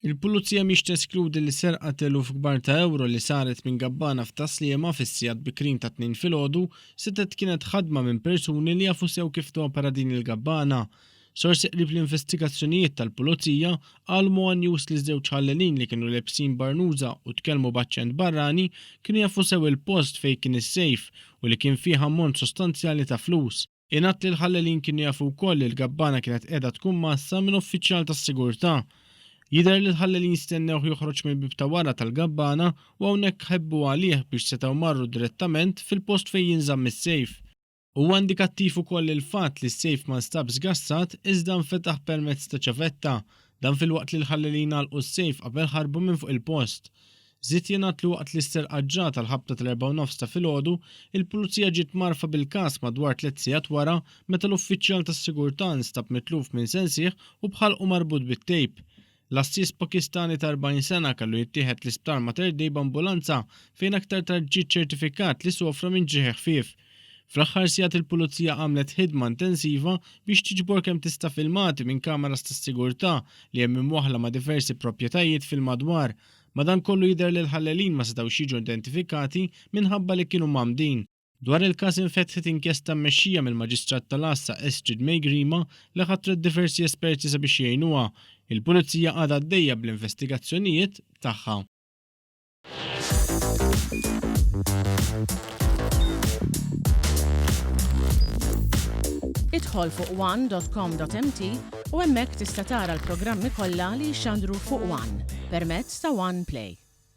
Il-Pulizija mhix teskludi li serqa t'eluf kbar ta' ewro li saret minn gabbana f'Tas-Sliema fis-sigħat bikrin tat-Tnejn filgħodu setgħet kienet ħadma minn persuni li jafu sew kif topera din il-gabbana. Sorsi qrib l-investigazzjonijiet tal-Pulizija qalu ma' one News li żewġ ħallelin li kienu lebsin barnuża u tkellmu b'aċċent barrani kienu jafu sew il-post fejn kien is-sejf u li kien fih ammont sostanzjali ta' flus. Ingħad li l-ħallelin kienu jafu wkoll li l-gabbana kienet qiegħda tkun mgħassa minn uffiċjal tas-sigurtà. Jidher li l-ħallelin stennewh joħroġ mill-bieb ta' wara tal-gabbana u hawnhekk ħebbu għalih biex setgħu marru direttament fil-post fejn jinżamm is-sejf. Huwa indikattiv ukoll il-fatt li s-sejf ma nstabx sgassat iżda nfetaħ permezz ta' ċavetta. Dan filwaqt li l-ħallelin għalqu s-sejf qabel ħarbu minn fuq il-post. Żied jingħad li waqt li s-serqa ġrat għall-ħabta tal-erbgħa u nofs ta' filgħodu, il-Pulizija ġiet mgħarrfa bil-każ madwar tlett sigħat wara meta l-uffiċjal tas-sigurtà nstab mitluf minn sensih u b'ħalqu marbut bit-tejp. L-għassies Pakistani ta' 40 sena kellu jittieħed l-Isptar Mater Dei b'ambulanza fejn aktar tard ġie ċċertifikat li sofra minn ġrieħi ħfief. Fl-aħħar sigħat il-Pulizija għamlet ħidma intensiva biex tiġbor kemm tista' filmati minn kameras tas-sigurtà li hemm imwaħħla ma' diversi proprjetajiet fil-madwar. Madankollu jidher li l-ħallelin ma setgħux jiġu identifikati minħabba li kienu mgħammdin. Dwar il-każ infetħet inkjesta mmexxija mill-Maġistrat tal-Għassa Estrid May Grima li ħatret diversi esperti sabiex jgħinuha. Il-Pulizija għadha għaddejja bl-investigazzjonijiet tagħha. Idħol fuq one.com.mt u hemmhekk tista' tara l-programmi kollha li jixxandru fuq One permezz ta' One Play.